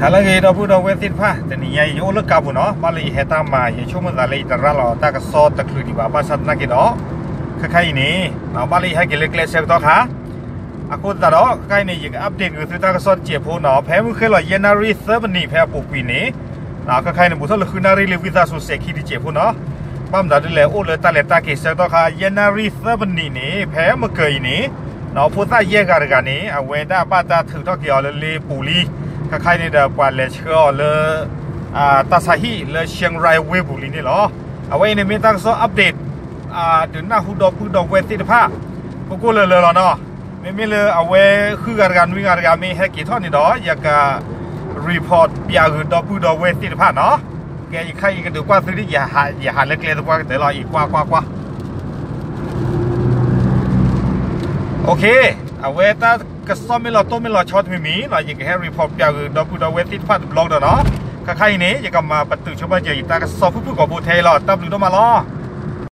ဟါလၢအဂ့ၤ ဒီပုၢ်ဒီဝဲၢ်သ့ၣ်တဖၣ်, တနံၤညါအံၤ ယအိၣ်လၢကါပူၤနီၤ, ဘၣ်လၢယဟဲတၢ်မၤ ယဆိကမိၣ်သးလၢယတရၤလီၤတၢ်ကစီၣ်တချုးဒံးဘၣ်, ဘၣ်ဆၣ်သနာ်က့ဒီး ခဲခါအံၤန့ၣ် ဘၣ်လၢယဟဲက့ၤလၢကျဲဆၢကတီၢ်ခါ အဃိသတးဒီး ခဲခါအံၤန့ၣ် ယက update ဂုာ်သုတၢ်ကစီၣ်တစဲးဖိနီၤ, ဖဲမုၢ်ဃ့လီၤ ယဲၢ်နၣ်ရံၣ်သၢမံးနံး ဖဲအပူၤကွံာ်န့ၣ် ခဲခါအံၤန့ၣ် ဘူးထီၣ်လၢဃုနၣ်ရံၣ်လၢဝံသးစူၤ စဲးခံတစဲးဖိနီၤ. ဘၣ်မနုၤဒ်လဲၣ်, အိၣ်လၢတၢ်လဲၤတၢ်က့ၤဆၢကတီၢ်ခါ ယဲၢ်နၣ်ရံၣ်သၢမံးနံးန့ၣ် ဖဲမုၢ်ကၢၤအံၤန့ၣ် ဖိသၣ်ယဲၢ်ဂၤတဂၤန့ၣ် အဝဲဒၣ်ဘၣ်တၢ်ထုးထီၣ်က့ၤအီၤလၢလ့ပူၤလံ. ခဲခါအံၤန့ၣ်ဒီး ပှၤလဲၤဆှၢအီၤလၢ တၢ်ဆါဟံၣ်လၢ Chiang Rai ဝ့ၢ်ပူၤလံန့ၣ်လီၤ. အဝဲအံၤန့ၣ်မ့ၢ်တၢ်ကစီၣ် update ဒုးနၢ်ဟူဒီပုၢ်ဒီဝဲၢ်သ့ၣ်တဖၣ် ကိၢ်ကိၢ်လၢၤလၢၤလီၤနီၤ. မ့မ့ၢ်လၢအဝဲဃုဂၤတဂၤနွံဂၤတဂၤမ့ၢ်ဟဲက့ၤထီၣ်န့ၣ်ဒီး ယက report ပၠးဂုာ်ဒီပုၢ်ဒီဝဲၢ်သ့ၣ်တဖၣ်နီၤ. ကဲ ယခါအံၤကဒုးကွၢ်သုဒ် ယဟးလၢကျဲသပှၢ်ကတၢၢ်လီၤအံၤ, ကွၢ်ကွၢ်ကွၢ်. အဝဲတၢ်ကစီၣ်မ့ၢ်လီၤတိၢ်မ့ၢ်လီၤဆီတမံၤမံၤနီၤ ယကဟဲ report ပၠးဂုာ်ဒီပုၢ်ဒီဝဲၢ်သ့ၣ်တဖၣ်တဘျီကဒီးနီၤ. ခဲခါအံၤန့ၣ် ယကမၤပတုာ်ဆိပာ်စၢၤယတၢ်ကစီၣ်ဖုၣ်ဖုၣ်ကိာ်ဖိထဲအံၤလီၤ. တၢ်ဘျုးဒိၣ်မးလီၤ.